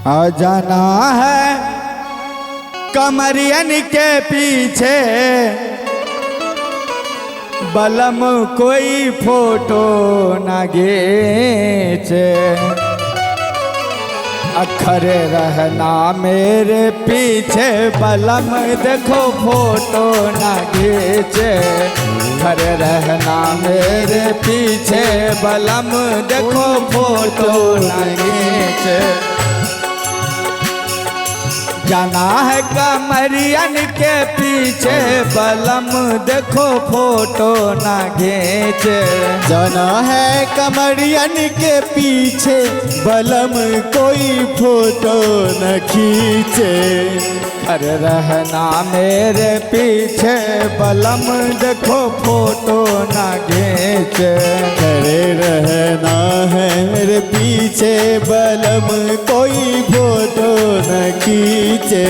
आ जाना है कमरियन के पीछे, बलम कोई फोटो न घींचे। अखर रहना मेरे पीछे, बलम देखो फोटो न घींचे। खर रहना मेरे पीछे, बलम देखो फोटो न घींचे। जाना है कमरियन के पीछे, बलम देखो फोटो न घींचे। जाना है कमरियन के पीछे, बलम कोई फोटो न खींचे। खर रहना मेरे पीछे, बलम देखो फोटो न घींचे। खड़े रहना है मेरे पीछे, बलम कोई फोटो न खींचे।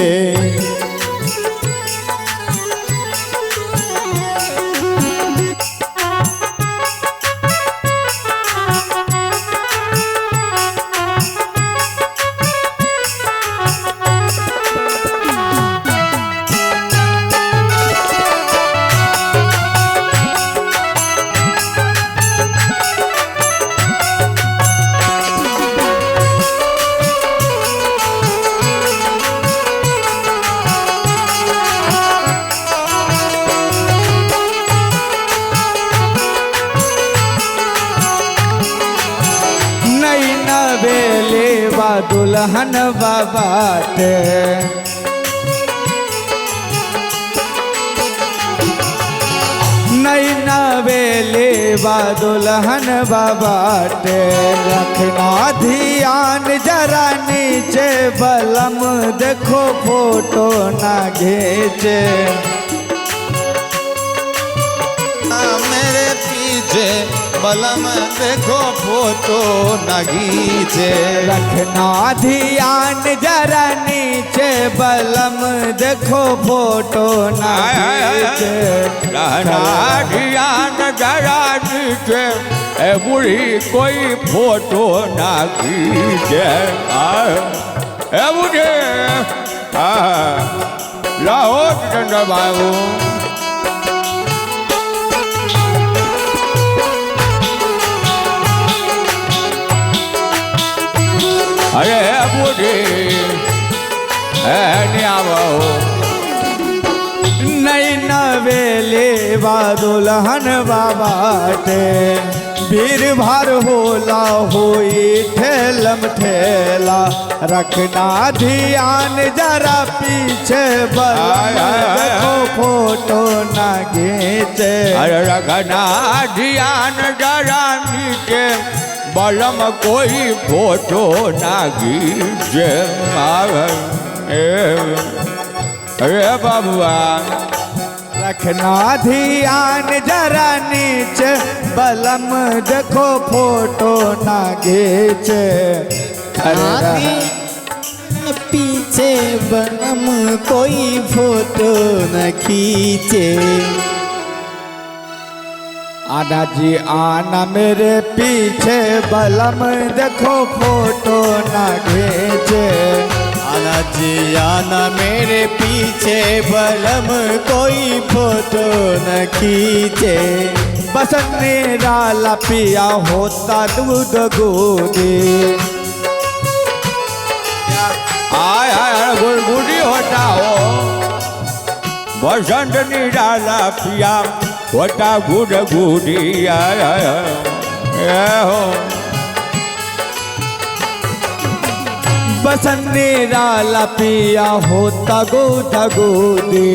नवेले दुल्हन बाबाटे, नई नवेले दुल्हन बाबाटे। रखना ध्यान जरा नीचे, बलम देखो फोटो ना घींचे। मेरे पीछे बलम देखो फोटो न घींचे। रखना ध्यान जरा नीचे, बलम देखो फोटो न घींचे। रखना ध्यान जरा नीचे, ए बूढ़ी कोई फोटो न खींचे। ए बूढ़े लाओ चंद्र बाबू। अरे बूढ़ी आवो। नई नवेले दुल्हन बाबाटे, भीड़ भार होला होई ठेलम ठेला। रखना ध्यान जरा पीछे, बलम देखो फोटो न घींचे। अरे रखना ध्यान जरा नीचे, बलम कोई फोटो ना खींचे। अरे बाबुआ। रखना ध्यान जरा नीचे, बलम देखो फोटो ना घींचे। पीछे बलम कोई फोटो न खींचे। आना जी आना मेरे पीछे, बलम देखो फोटो ना घींचे। आना जी आना मेरे पीछे, बलम कोई फोटो न खींचे। बसंत निराला पिया होता दूध गोदी। आय आय गुड़गुड़ी होता हो। बसंत निराला पिया होता गुड़गुड़ी। आय आय हो। बसंत निराला पिया होता गुद गोदी।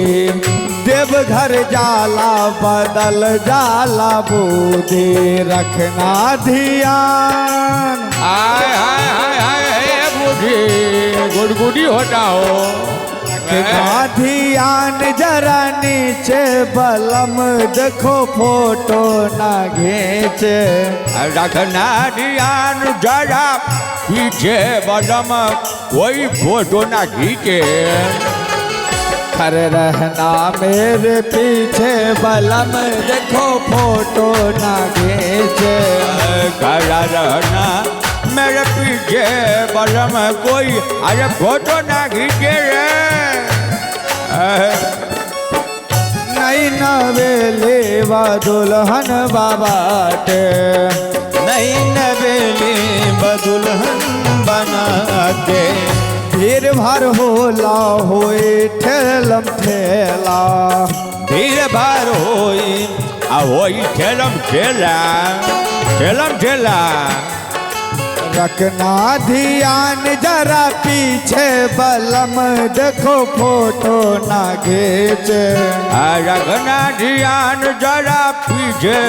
देवघर जाला बदल जाला बूदी। रखना ध्यान। आय आय आय आय बूढ़ी गुड़गुड़ी होता हो। रखना ध्यान जरा नीचे, बलम देखो फोटो ना घींचे। रखना ध्यान जरा पीछे, बलम कोई फोटो ना खींचे। खर रहना मेरे पीछे, बलम देखो फोटो ना घींचे। खड़ा रहना मेरे पीछे बलम कोई अरे फोटो ना खींचे रे। नहीं नवेली वा दुल्हन बाबाटे, नहीं नवेली बदुल्हन बना के। भीड़ भाड़ होला होए ठेलम ठेला, भीड़ भाड़ होई आ होई ठेलम ठेला, ठेलम ठेला। रखना ध्यान जरा पीछे बलम देखो फोटो ना घींचे। रखना ध्यान जरा पीछे।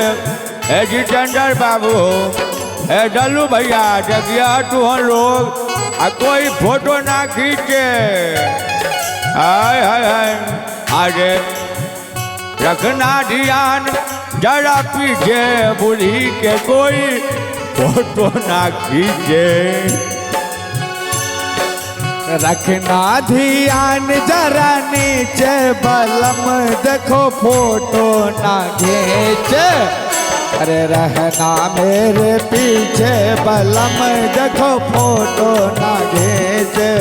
ए जितेंद्र बाबू, ए डल्लू भैया, देखिए तू लोग आ कोई फोटो ना खींचे। हाय हाय हाय। अरे रखना ध्यान जरा पीछे, बूढ़ी के कोई फोटो ना खींचे। रखना ध्यान जरा नीचे बलम देखो फोटो ना खींचे। अरे रहना मेरे पीछे बलम देखो फोटो ना खींचे।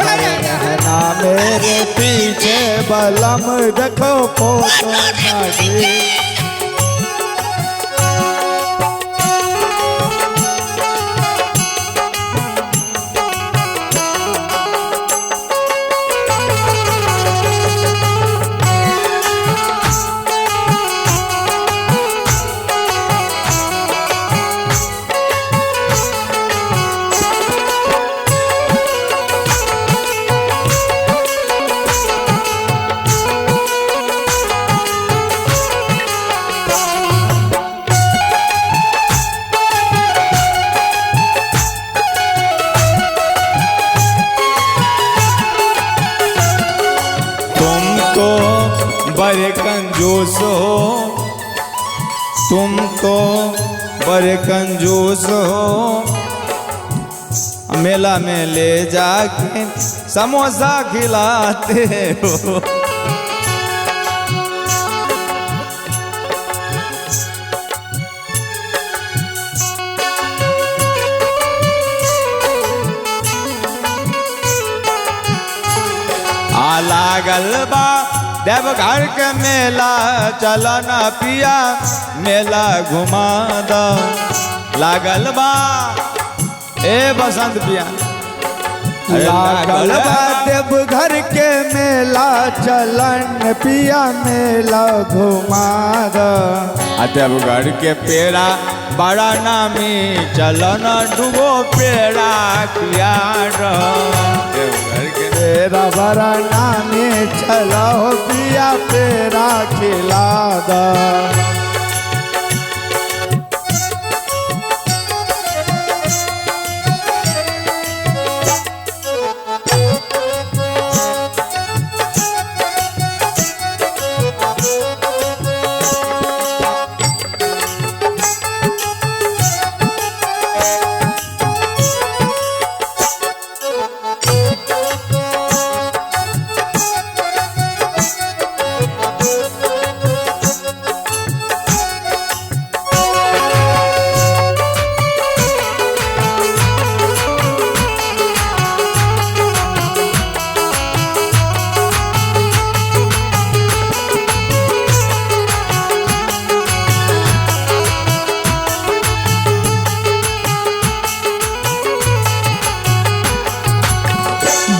अरे रहना मेरे पीछे बलम देखो फोटो ना खींचे। बड़े कंजूस हो, तुम तो बड़े कंजूस हो, मेला में ले जाके समोसा खिलाते हो। आ लागल बा देवघर के मेला, चलो ना पिया मेला घुमा द। लागल बा ए बसंत पिया, लागल बा देवघर के मेला, चलन पिया मेला घुमा द। देवघर के पेड़ा बड़ा नामी, चलो ना डूबो पेड़ा किया। देवघर के पेड़ा बड़ा नामी, चलो पिया पेड़ा खिला द।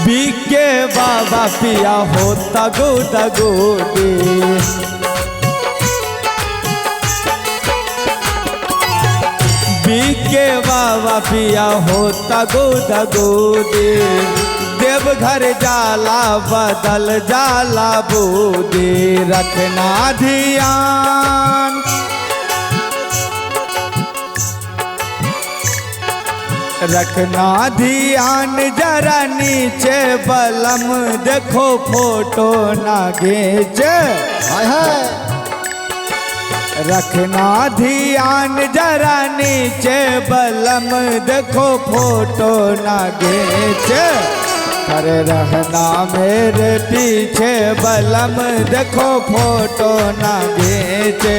बीके बाबा पिया हो तगो तगो दे, बीके बाबा पिया हो तगो तगो दे। देवघर जाला बदल जाला बूदी, रखना ध्यान रखना ध्यान जरा नीचे बलम देखो फोटो ना घींचे। हाय हाय। रखना ध्यान जरा नीचे बलम देखो फोटो ना घींचे। अरे रहना मेरे पीछे बलम देखो फोटो ना घींचे।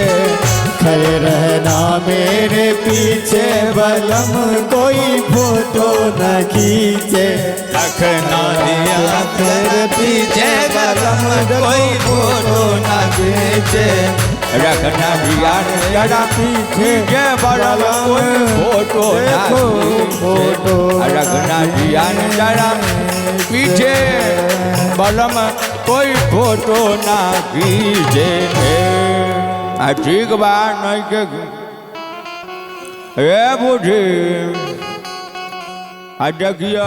खड़े रहना मेरे पीछे बलम कोई फोटो न खींचे। रखना ध्यान तेरे पीछे बलम कोई फोटो ना खींचे। रखना ध्यान जरा पीछे पीछे बलम कोई फोटो ना देखो खींचे। फोटो रखना ध्यान जरा पीछे बलम कोई फोटो ना खींचे। आ ठीक बा नहीं के ए बूढ़ी, आ देखिए।